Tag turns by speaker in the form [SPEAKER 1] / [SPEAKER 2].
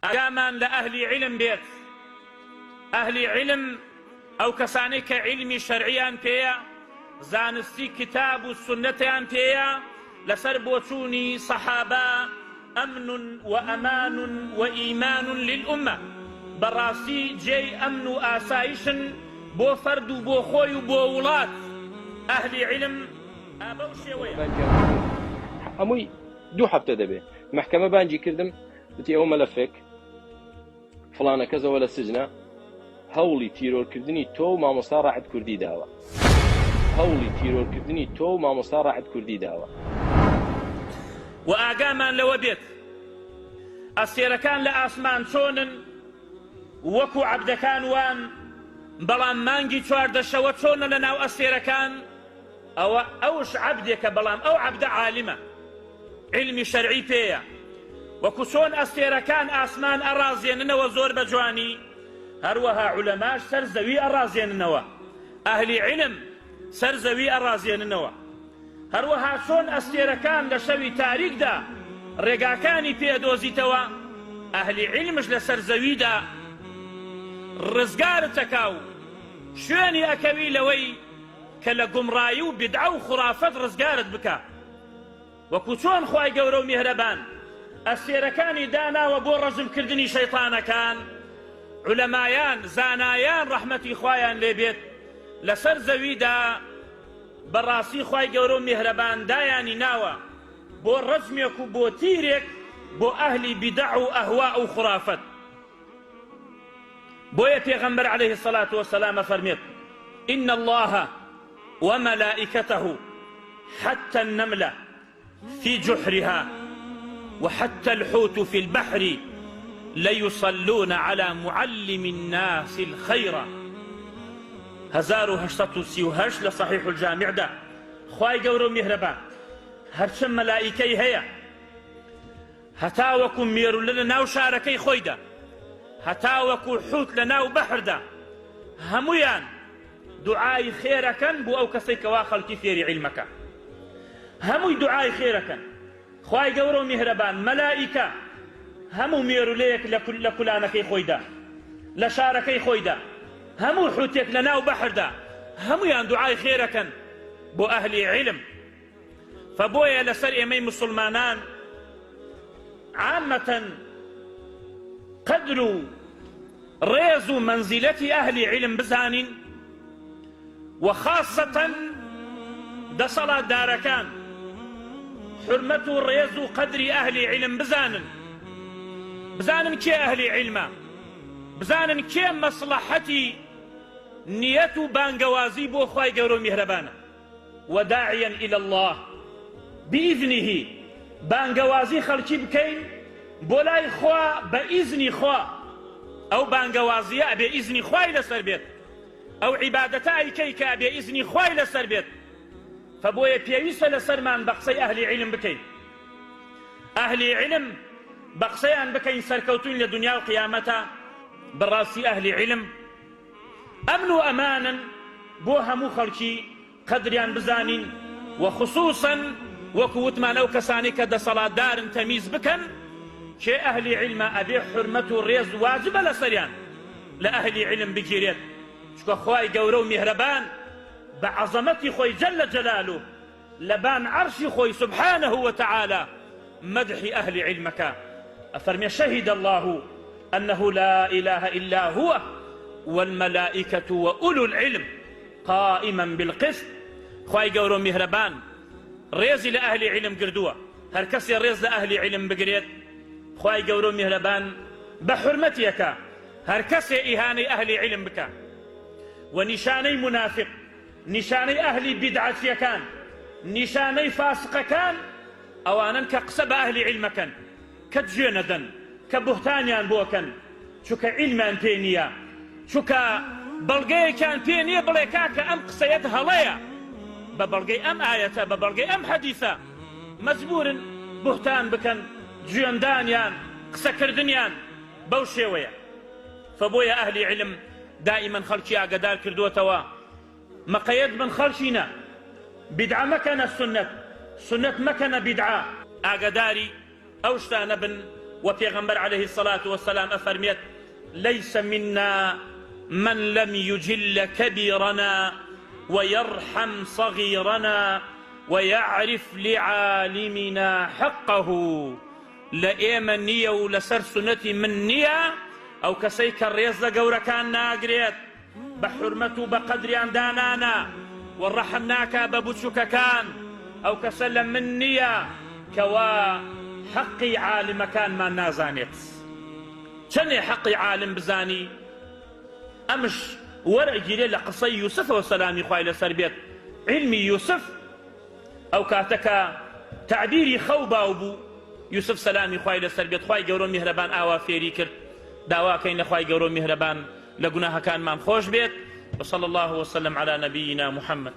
[SPEAKER 1] ئاگامان لە ئەهلی عیلم بێت، ئەهلی عیلم ئەو کەسانەی کە عیلمی شەرعیان پێیە، زانستی کتاب و سوننەتیان پێیە، لەسەر بۆچوونی سەحابە ئەمن و ئەمان و ئیمان للامە، بەڕاستی جێی ئەمن و ئاسایشن بۆ فەرد و بۆ خۆی و بۆ وڵات، ئەهلی عیلم ئا بەو شێوەیە.
[SPEAKER 2] هەمووی دوو هەفتە دەبێ مەحکەمە بانگی کردم وتی ئەوە مەلەفێک فڵانە کەسەوە لە سجنە هەوڵی تیرۆرکردنی تۆ و مامۆستا ڕەعد کوردی داوە هەوڵی تیرۆرکردنی تۆ و مامۆستا ڕەعد کوردی داوە.
[SPEAKER 1] وە ئاگامان لەوە بێت ئەستێرەکان لە ئاسمان چۆنن وەکو عەبدەکان وان بەڵام مانگی چواردەشەوە چۆنە لە ناو ئەستێرەکان ئەوە ئەوش عەبدێکە بەڵام ئەو عەبدە عالمە عیلمی شەرعی پێیە وەکو چۆن ئەستێرەکان ئاسمان ئەڕازێننەوە زۆر بە جوانی هەروەها عولەماش سەر زەوی ئەڕازێننەوە ئەهلی عیلم سەر زەوی ئەڕازێننەوە هەروەها چۆن ئەستێرەکان لە شەوی تاریکدا ڕێگاکانی پێ ئەدۆزیتەوە ئەهلی عیلمش لەسەر زەویدا ڕزگارت ئەکا و شوێنی ئەکەوی لەوەی کە لە گومڕایی و بیدعە و خوڕافەت ڕزگارت بکا وەکو چۆن خوای گەورە و میهرەبان ئەستێرەکانی داناوە بۆ ڕەجم کردنی شەیتانەکان عولەمایان زانایان ڕەحمەتی خوایان لێ بێت لەسەر زەویدا بەڕاستی خوای گەورە و میهرەبان دایانی ناوە بۆ ڕەجمێک و بۆ تیرێک بۆ ئەهلی بیدەع و ئەهوا و خوڕافەت بۆیە پێغەمبەر علیه الصلاة والسلام ئەفەرمێت إن الله وملائكته حتى النملة في جحرها وحتى الحوت في البحر ليصلون على معلم الناس الخير 1838 لە صحیح الجامعدا خوای گەورە و میهرەبان هەرچەند مەلائیکەی هەیە هەتاوەکو مێرولە لە ناو شارەکەی خۆیدا، هەتاوەکو حوت لە ناو بەحردا، هەموویان دوعای خێر ئەکەن بۆ ئەو کەسەی کەوا خەڵکی فێری عیلم ئەکا. هەمووی دوعای خێر ئەکەن. خوای گەورە و میهرەبان، مەلائیکە، هەموو مێرولەیەک لە کولانەکەی خۆیدا، لە شارەکەی خۆیدا، هەموو حوتێک لە ناو بەحردا، هەموویان دوعای خێر ئەکەن بۆ ئەهلی عیلم. فە بۆیە لەسەر ئێمەی موسڵمانان عامەتەن قەدر و ڕێز و مەنزیلەتی ئەهلی عیلم بزانین و خاصەتەن دەسەڵاتدارەکان حورمەت و ڕێز و قەدری ئەهلی عیلم بزانن بزانن کێ ئەهلی عیلمە بزانن کێ مەسڵەحەتی نیەت و بانگەوازی بۆ خوای گەورە و میهرەبانە. وداعیا الی اللە باذنه بانگەوازی خەڵکی بکەین بۆ لای خوا بە ئیزنی خوا ئەو بانگەوازیە ئەبێ ئیزنی خوای لەسەر بێت ئەو عیبادەتە ئەیکەی کە ئەبێ ئیزنی خوای لەسەر بێت فبۆیە پێویستە لەسەرمان بە قسەی ئەهلی عیلم بکەین ئەهلی عیلم بە قسەیان بکەین سەرکەوتوین لە دنیا و قیامەتە بەڕاستی ئەهلی عیلم ئەمن و ئەمانن بۆ هەموو خەڵکی قەدریان بزانین و خسوسەن وەکو وتمان ئەو کەسانەی کە دەسەڵاتدارن تەمیز بکەن کێ ئەهلی عیلمە ئەبێ حورمەت و ڕێز واجبە لەسەریان لە ئەهلی عیلم بگیرێت چونکە خوای گەورە و میهرەبان بە عەزەمەتی خۆی جل جلاله لە بان عەرشی خۆی سبحانە وتعالی مەدحی ئەهلی عیلمەکە ئەفەرمێ شهد اللە انه لا اله الا هو والملائکە وأولو العلم قائما بالقسط خوای گەورە و میهرەبان ڕێزی لە ئەهلی عیلم گردووە هەر کەسێ ڕێز لە ئەهلی عیلم بگرێت خوای گەورە و میهرەبان بە حورمەتی ئەکا هەر کەسێ ئیهانەی ئەهلی عیلم بکا و نیشانەی مونافق نیشانەی ئەهلی بیدعەچیەکان، نیشانەی فاسقەکان ئەوانەن کە قسە بە ئەهلی عیلم ئەکەن، کە جوێن ئەدەن، کە بوهتانیان بۆ ئەکەن، چونکە عیلمیان پێ نییە، چونکە بەڵگەیەکیان پێ نییە بڵێ کاکە ئەم قسەیەت هەڵەیە، بە بەڵگەی ئەم ئایەتە، بە بەڵگەی ئەم حەدیسە مەجبورن بوهتان بکەن، جوێندانیان، قسەکردنیان بەو شێوەیە. فبۆیە ئەهلی عیلم دائیمەن خەڵکی ئاگەدار کردۆتەوە مقەیەت بن خەڵکینە بیدعە مەکەنە سوننەت سوننەت مەکەنە بیدعە ئاگەداری ئەو شتانە بن. و پێغەمبەر علیه الصلاة والسلام ئەفەرمێت ليس منا من لم يجل كبيرنا ويرحم صغيرنا ويعرف لعالمنا حقه لە ئێمە نییە و لەسەر سوننەتی من نییە ئەو کەسەی کە ڕێز لە گەورەکان ناگرێت بە حورمەت و بە قەدریان دانانە و ڕەحم ناکا بە بچوکەکان ئەو کەسە لە من نییە کەوا حەقی عالمەکانمان نازانێت چەنێ حەقی عالم بزانی ئەمش وەرئەگیرێ لە قسەی یوسفەوە سەلامی خوای لەسەر بێت عیلمی یوسف ئەو کاتە کە تەعبیری خەو باو بوو یوسف سەلامی خوای لەسەر بێت خوای گەورە و میهرەبان ئاوا فێری کرد داواکەین لە خوای گەورە و میهرەبان لە گوناهەکانمان خۆش بێت وصلی الله وسلم علی نبینا محمد.